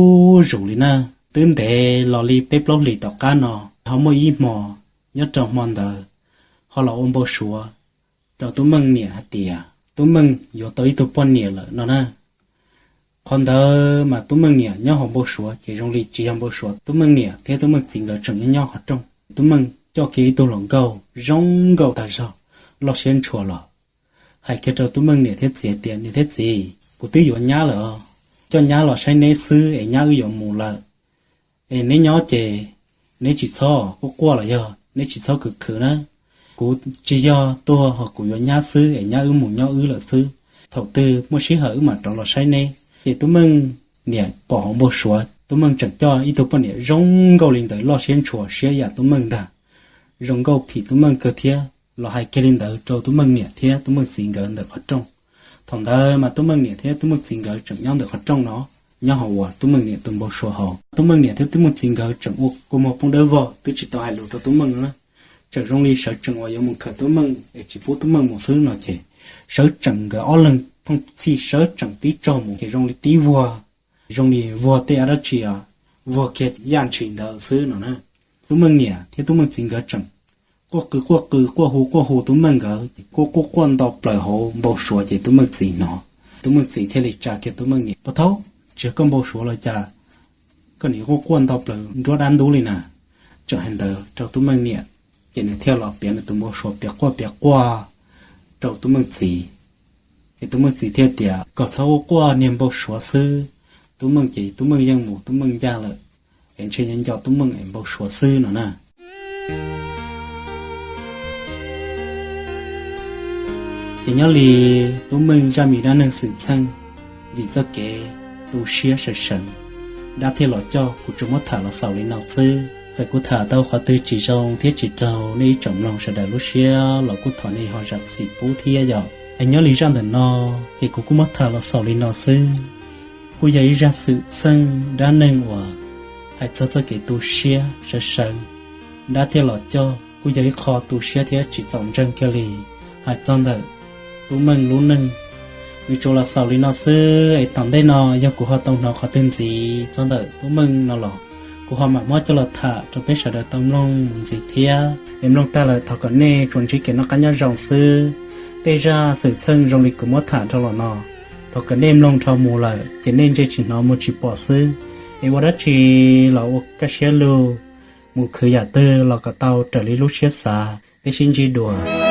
zus li na. Twb ntev los li peb plaub hlis tom qab no, ho muaj ib hmo, nyob rau hmo ntawd ho los ua npau suav rau Tub Meej niam hais tias Tub Meej yuav tau ib tug poj niam lawm no na. Qhov ntawd mas Tub Meej niam nyob hauv npau suav ces zoo li tsis yog npau suav, Tub Meej niam thiab Tub Meej txiv nkawd tseem nyob nyob qhov rooj. Tub Meej coj kiag ib tug hluas nkauj zoo nkauj tag zog, loj siab ntshua los hais kiag rau Tub Meej niam thiab txiv hais tias, Niam thiab txiv, kuv twb yuav nyab lawm os, coj nyab los saib neb xwb es nyab wb yuav mus lawm. Es neb nyob ces neb tsis txhob quaj quaj los yog neb tsis txhob khwv khwv na. Kuv tsis yog tuag ho kuv yuav nyab xwb es nyab wb mus nyob wb lawm xwb. Thaum twg muaj sij hawm wb mam rov los saib neb. Ces Tub Meej niam pom hauv npau suav Tub Meej tseem coj ib tug poj niam zoo nkauj li ntawd, loj siab ntshua siab yam Tub Meej ntag, zoo nkauj phim Tub Meej kawg thiab. los hais kiag li ntawd rau Tub Meej niam thiab Tub Meej txiv nkawd ntawm qhov rooj. Thaum ntawd mas Tub Meej niam thiab Tub Meej txiv nkawd tseem nyob ntawm qhov rooj no, nyob hauv uas Tub Meej niam tus npau suav hauv. Tub Meej niam thiab Tub Meej txiv nkawd tseem ua kua muag poob dawb vog twb tsis tau hais lus rau Tub Meej na, tseem zoo li sawv tsees uas yuav mus khawm Tub Meej es tsis pub Tub Meej mus xwb no ces sawv tsees nkawd ob leeg thooj txhij sawv tsees tib tsaug mus ces zoo li tib vuag, zoo li vuag tej dab tsi, vuag kiag yaj ntshis ntawd xwb no na. Tub Meej niam thiab Tub Meej txiv nkawd tseem quaj qw quaj qw quaj hu quaj hu Tub Meej nkawd ces quaj quaj quaj nto plaws hauv npau suav ces Tub Meej txiv hnov, Tub Meej txiv thiaj li tsa kiag Tub Meej niam, Pov thaub, tsis yog koj npau suav los cas, koj nim quaj quaj nto plaws nruab dab ntub li na? Tseem hais ntawd rau Tub Meej niam ces nws thiaj los piav nws tus npau suav piav quaj piav quaj rau Tub Meej txiv. Ces Tub Meej txiv thiaj tias kom txhob quaj quaj niag npau suav xwb, Tub Meej ces Tub Meej yeej mus Tub Meej ncaj lawm, es ntshe nyob nco Tub Meej es npau suav xwb no na. Ces nyob li Tub Meej zaj me dab neeg xwm txheej vim txoj kev tu siab sawv seev, dab thiaj los coj, kuv tsuas muab tham los xaus li no xwb. Txawm kuv tham tau qhov twg tsis zoo thiab tsis raug nej ib tsoom mloog sawv daws lub siab los kuj thov nej ho zam txim pub thiab yom. Es nyob li zaj ntawm no ces kuv kuj muab tham los xaus li no xwb. Kuj yog ib zaj xwm txheej dab neeg uas hais txog txoj kev tu siab sawv seev, dab thiaj los coj, kuj yog ib qho tu siab thiab tsis txaus ntseeg kiag li. Hais txog ntawm Tub Meej lub neej, nws tsuas los xaus li no xwb es tom ntej no yog kuv ho tau hnov qhov twg ntxiv txog ntawm Tub Meej no los kuv ho mam muab coj los tham rau peb sawv daws tau mloog mus ntxiv thiab. Es mloog tag lawm thov kom nej tsuas ntsib kev noj qab nyob zoo xwb. Tej zaj xwm txheej zoo li kuv muab tham rau los no, thov kom nej mloog dhau mus lawm ces nej ntse tsis hnov mus tsis pom xwb. Es ua dab tsi los ua kaj siab lug, mus khwv yam twg los kom tau raws li lub siab xav. Peb sib ntsib dua.